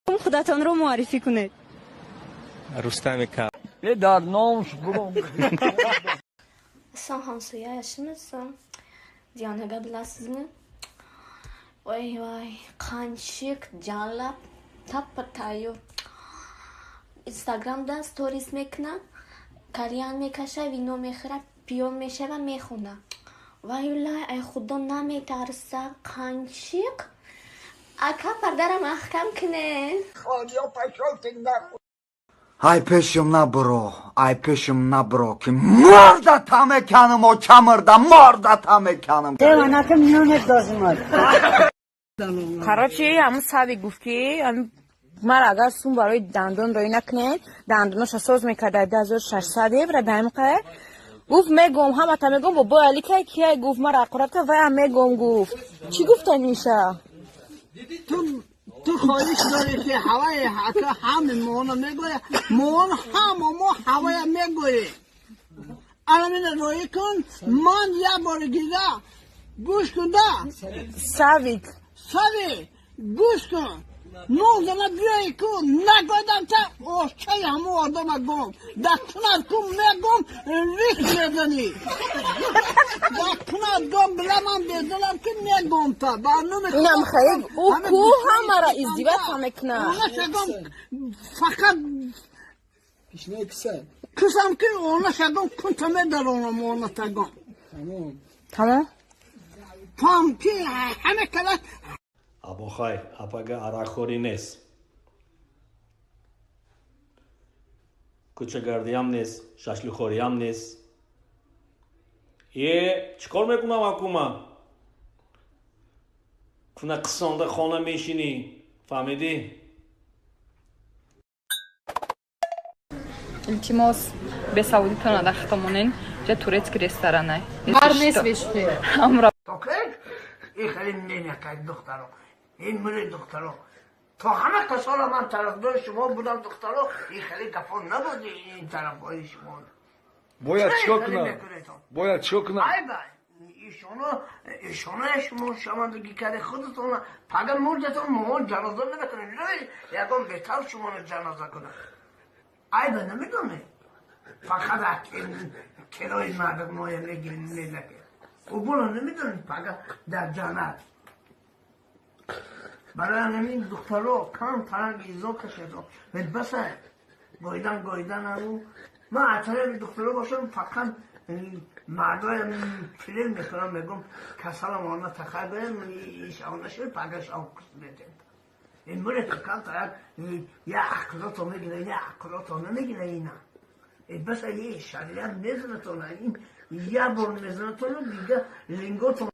Худатонро муаррифӣ кунед. Рустами Ка. Дар номш буром. Assalom, hamsoya, yaxshimisiz? Diyanaga bilasizmi? Voy voy, qanchiq jalab tappa tayyor. Instagramda stories мекунад, кальян мекаша, вино мехӯрад, пиён мешава, мехонад. Вай, ай худо наметарса, қанчиқ. Ака, пардара маҳкам кунед. Ай пешим набуро, ай пешим набуро, ки мурдата меканам, оча мурда, мурдата меканам. Короче, ҳамун саби гуфт, ки мара агар сум барои дандон роӣ накунед, дандоноша соз мекарда, 2600 евро даимқа гуфт. Мегом, ҳамата мегом, бобои Аликай кияй гуфт, мара ақурата ваям мегом гуфт. Чӣ гуфтан иша? Ту хоҳиш дорӣ, ки ҳаваи ака ҳами моно мегӯя, мон ҳама мо ҳавая мегӯӣ. Аламина роӣ кун, ман як бори дига гӯш кун да. Савик. Сави, гӯш кун, нӯзана биёи ку нагодам, та ошчаи ҳамо одама гом дар кунад ку мегом, рик мезанӣ дар кунад гом, била ман безанам ки мегом та ба номи Инам хеле ӯ ку ҳамара издеваться мекунад. Онашагом фақат кисам ки онашагом кунта медаронам, онатагом. Тамом. Фаҳм ки ҳама кала. Абохай, апага арақхӯрӣ нест, кӯчагардиам нест, шашлихӯриам нест. Е, чӣ кор мекунам акума? Куна қисонда хона мешинӣ, фаҳмидӣ? Илтимос, бесаводитона дахта монен, ҷа турецкий ресторанай. Бар нест бешухӣ. Ҳамра. Ин хеле намекард, духтаро, ин мури духтаро, то ҳама касола ман тарафдори шумо будам, духтаро, ин хеле гапо набуд ин тарафҳои шумо. Бояд чикор кунам? Бояд чикор кунам? Айба, ишоно ишоно шумо шамандагӣ карде худатон, пага мурдатон мо ҷаноза намекунем, ягон бетар шуморо ҷаноза кунад. Айба, намедонед, фақат кирои мардумоя мегирем, мезакем убуро намедонед, пага дар ҷаннат. Барои ҳамин, духтаро, кам таранг изо кашед, баса гоидан гоидан. Аму ман атараи духтаро бошам, фақат мардоям филм мекунам, мегум касалам она тахай гоям, ишона шуд, пага шав метем. Ин муре кам тарак я ақлото мегира, я ақлото намегира ина. Баса е шариат мезанатона, ин я бор мезанатона, дига линготон.